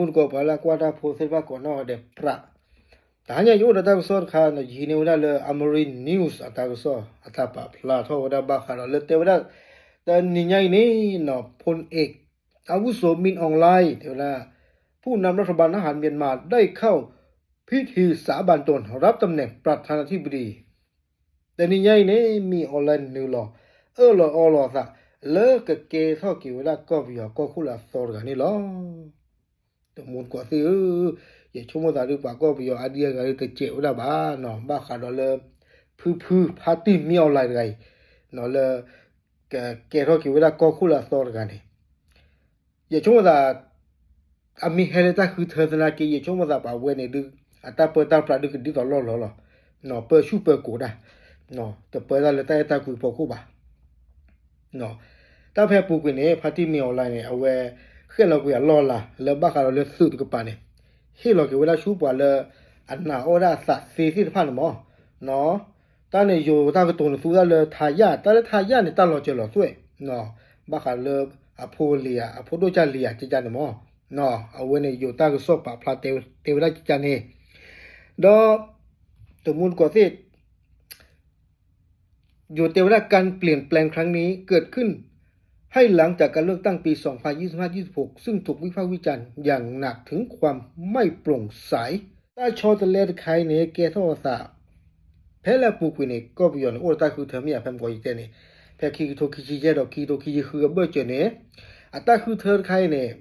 တမူတကိးပှၤလၢအကွၢ်တၢ်ဖိသ့ၣ်တဖၣ်ကိးနီၢ်ဂၤဒဲးပြး, တဟါညါယအိၣ်ဒီးတၢ်ကစီၣ်တခါ ယဟံးန့ၢ်ဝဲဒၣ်လၢ Amari News အတၢ်ကစီၣ် အတၢ်ပာ်ဖျါထီၣ်ဝဲဒၣ်ဘၣ်ဃးဒီးလၢတဲဝဲဒၣ် တနံၤညါအံၤန့ၣ် พลเอกอาวุโส มิน ออง ไลน์ တဲဝဲဒၣ် ผู้นำรัฐบาลทหารเมียนมาได้เข้าพิธีสาบานตนรับตำแหน่งประธานาธิบดี တနံၤညါအံၤန့ၣ် မ့ၢ်အီၤလၢနုာ်လီၤ အၢၣ်လီၤအီလီၤအသး လၢကကဲထီၣ်က့ၤဝဲဒၣ်ကီၢ်ပယီၤကီၢ်ခိၣ်လၢအသီတဂၤန့ၣ်လီၤ. တမူတကိးသ့ၣ်ဧၢ, ယဆိကမိၣ်သးဒုးပှၤကီၢ်ပယီၤအါဒံအါဂၤဒုးတစဲးဝဲဒၣ်ဘၣ်နီၤ, ဘၣ်ဃးဒီးလၢ ဖုဖု ဖါတံၢ်မံအီၣ်လဲၣ်တဂၤအံၤ နီၤလၢ ကကဲထီၣ်က့ၤဝဲဒၣ်ကီၢ်ခိၣ်လၢအသီတဂၤန့ၣ် ယဆိကမိၣ်သး အမ့ၢ်ဟဲလၢတၢ်ဃုထၢသနာ်က့ ယဆိကမိၣ်သးပှၤဝဲန့ၣ်ဒုး အတၢ်ပၢတၢ်ပြးဒုးကဒ်သိးလီၢ်လီၢ်လီၤ. ပၢဆူၣ်ပၢကိးတၢ်, တပၢတၢ်လၢတၢ်အဲၣ်တၢ်ကွံဖီခိၣ်ဘၣ်. တၢ်ဖဲအပူၤကွံာ်န့ၣ် ဖါတံၢ်မံအီၣ်လဲၣ်န့ၣ် အဝဲ ဃဲၣ်လီၤကွံာ်အလီၢ်အလၤလၢဘၣ်ဃးဒီးလၢသုးတကပၤန့ၣ် ဟ့ၣ်လီၤက့ၤဝဲဒၣ်ဆူပှၤလၢ အနာ်အီၣ်ဝဲဒၣ်အသးသ့သ့ၣ်တဖၣ်န့ၣ်မး တၢ်န့ၣ်ယိၤတၢ်ကတိၤန့ၣ်သူဝဲဒၣ်လၢထါယၣ်, တၢ်လၢထါယၣ်န့ၣ် တၢ်လီၤစၢၤလီၤသွဲၣ် ဘၣ်ဃးလၢ အဖိလံၤဧါ အဖိဒိၣ်ကၢ်လံၤဧါ ကကန့ၣ်မး, အဝဲန့ၣ်ယိၤတၢ်ကစီၣ်ပာ်ဖျါတဲဝဲဒၣ်ကကန့ၣ်, ဒီး တမူတကိးသ့ၣ် ယိၤတဲဝဲဒၣ် การเปลี่ยนแปลงครั้งนี้เกิดขึ้น ให้หลังจากการเลือกตั้งปี สองพันยี่สิบห้า ยี่สิบหก ซึ่งถูกวิพากษ์วิจารณ์อย่างหนักถึงความไม่โปร่งใส တၢ်ဆီတလဲတခါအံၤန့ၣ် ကဲထီၣ်အသး ဖဲလၢအပူၤကွံာ်န့ၣ် ကီၢ်ပယီၤန့ၣ် အိၣ်ဒီးတၢ်ဃုထၢမ့ၢ်ဧါ ဖဲမုၢ်ကီၤယတဲန့ၣ် ဖဲခံကထိခံဆံယဲၢ်ဒီးခံကထိခံဆံဃုအဘၢၣ်စၢၤန့ၣ် အတၢ်ဃုထၢတခါအံၤန့ၣ်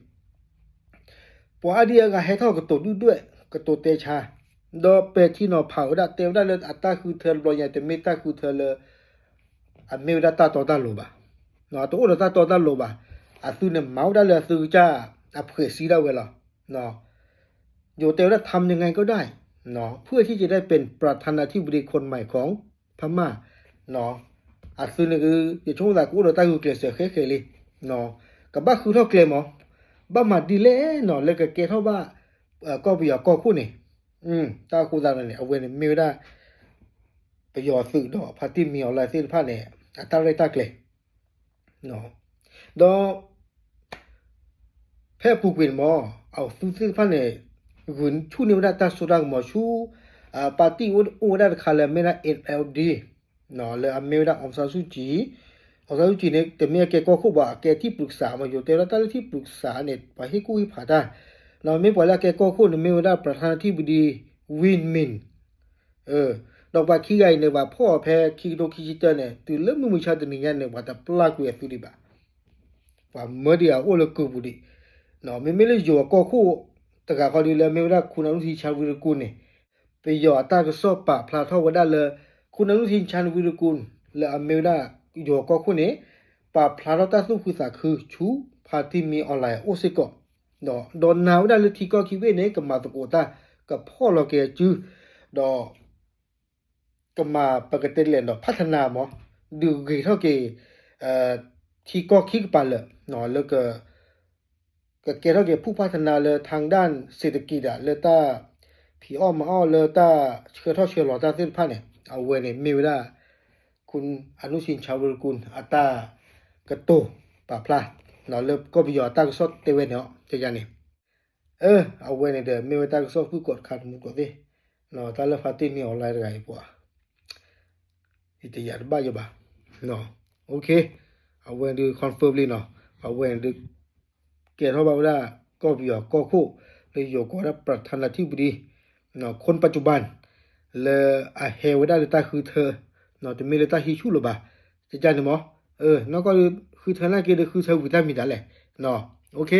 ပှၤအါဒံအါဂၤဟဲထီၣ်ကတိၤဒုၣ်ဒွဲၣ် ကတိၤတဲဆါ ဒီးပဲာ်ထံနီၤဖးဝဲဒၣ်တဲဝဲဒၣ်လၢအတၢ်ဃုထၢတဘျီညါ တမ့ၢ်တၢ်ဃုထၢလၢ အမ့ၢ်ဝဲဒၣ်တၢ်တီတၢ်လိၤဘၣ်, တအိၣ်ဒီးတၢ်တီတၢ်လိၤဘၣ်, အသုန့ၣ်မၤဝဲဒၣ်လၢအသုကစၢ်အဖှဲးစံဒၣ်ဝဲလီၤ. ယိၤတဲဝဲဒၣ် ทำยังไงก็ได้ เพื่อที่จะได้เป็นประธานาธิบดีคนใหม่ของพม่า အသုန့ၣ် ယဆိကမိၣ်သးကအိၣ်ဒီးတၢ်ဂုာ်ကျဲးစၢးဃဲဃဲလံ, ကဘၣ်ဃုထီၣ်ကျဲမး, ဘၣ်မၤဒ်လဲၣ်နီၤ လၢကကဲထီၣ်ဘၣ် ကီၢ်ပယီၤကီၢ်ခိၣ်န့ၣ်, တၢ်ဃိသတးန့ၣ် အဝဲန့ၣ်မ့ၢ်ဝဲဒၣ် ပယီၤသုးဒီးဖါတံၢ်မံအီၣ်လဲၣ်သ့ၣ်တဖၣ်န့ၣ် အတၢ်ရဲၣ်တၢ်ကျဲၤ, ဒီး ဖဲအပူၤကွံာ်န့ၣ်မး အသုသ့ၣ်တဖၣ်န့ၣ် ဂုာ်ဆူၣ်န့ၢ်ဝဲဒၣ်တၢ်စိတၢ်ကမီၤဆူ ပၣ်တံၣ်အိၣ်ဝဲဒၣ်တခါလၢအမ့ၢ်ဒၣ် NLD လၢအမ့ၢ်ဝဲဒၣ် အောင်ဆန်းစုကြည်, အောင်ဆန်းစုကြည်န့ၣ် တမ့ၢ်အကဲကီၢ်ခိၣ်ဘၣ် အကဲထံၣ်ပၢၢ်ဆၣ်မး ယိၤတဲဝဲဒၣ်တၢ်လၢထံၣ်ပၢၢ်ဆၣ်န့ၣ် ပှၤဟ့ၣ်ကူၣ်ဟ့ၣ်ဖးတၢ်, မ့ၢ်ပှၤလၢအကဲကီၢ်ခိၣ်န့ၣ်မ့ၢ်ဝဲဒၣ် ประธานาธิบดี Win Myint ဒီးပှၤခံဂၤအံၤန့ၣ် ပှၤဖီၣ်အီၤဖဲခံကထိခံဆံတၢန့ၣ် တုၤလၢမုၢ်မဆါတနံၤညါန့ၣ် ပှၤတပျၢ်ကွံာ်အသုဒံးဘၣ်, ပှၤမၢဒံးအအိၣ်လၢကုာ်ပူၤဒံး, မ့မ့ၢ်လၢယိၤအကီၢ်ခိၣ်တဂၤဃီဒ်လၢအမ့ၢ်ဝဲဒၣ် คุณอนุทิน ชาญวีรกูล န့ၣ် ပယီၤအတၢ်ကစီၣ်ပာ်ဖျါထီၣ်ဝဲဒၣ်လၢ คุณอนุทิน ชาญวีรกูล လၢအမ့ၢ်ဝဲဒၣ်ယိၤကီၢ်ခိၣ်န့ၣ် ပာ်ဖျါထီၣ်တၢ်သူၣ်ခုသးခုဆူ ဖါတံၢ်မံအီၣ်လဲၣ်အအိၣ်စ့ၢ်ကီး, ဒီးနာ်ဝဲဒၣ်လၢထံကီၢ်ခံဘ့ၣ်န့ၣ် ကမၤသကိးတၢ် ကဖီၣ်လီၤက့ၤအစု ဒီး ကမၤပကတဲလဲၣ်ဒီး ဖးထနၤမး ဒုးဂ့ၤထီၣ်က့ၤ ထံကီၢ်ခံကပၤလၢာ် လၢ ကကဲထီၣ်က့ၤ ဖူၣ်ဖးထနၤလၢ ทางด้านเศรษฐกิจ လၢတၢ်ဖံးအီၣ်မၤအီၣ်လၢတၢ်ဆှၢထီၣ်ဆှၢလီၤတၢ်သ့ၣ်တဖၣ်န့ၣ် အဝဲန့ၣ်မ့ၢ်ဝဲဒၣ် คุณอนุทิน ชาญวีรกูล အတၢ်ကတိၤပာ်ဖျါ လၢကီၢ်ပယီၤအတၢ်ကစီၣ်တဲဝဲန့ၣ် တယၤန့ၣ် အဝဲန့ၣ်ဒီး မ့ၢ်ဝဲတၢ်ကစီၣ်ဖုၣ်ကိာ်တခါတမူတကိးသ့ၣ်, တၢ်လၢဖါတံၢ်မံအီၣ်လဲၣ်တဂၤအံၤပှၤ ယတယၤတဘၣ်ယဘၣ်, အဝဲဒုး confirm လံနီၤ, အဝဲဒုး ကဲထီၣ်ဘၣ်ဝဲဒၣ် ကီၢ်ပယီၤကီၢ်ခိၣ် လၢယိၤကိးဝဲဒၣ် ประธานาธิบดี คนปัจจุบัน လၢအဟဲဝဲဒၣ်လၢတၢ်ဃုထၢ တမ့ၢ်လၢတၢ်ဟံးဆူၣ်လၢၤဘၣ်, တကန့ၣ်မး, နီၢ်ကီၢ်ဃုထၢနာ်က့ဒီးဃုထၢဝံၤတၢ်မံၤတၢ်လဲၣ်, OK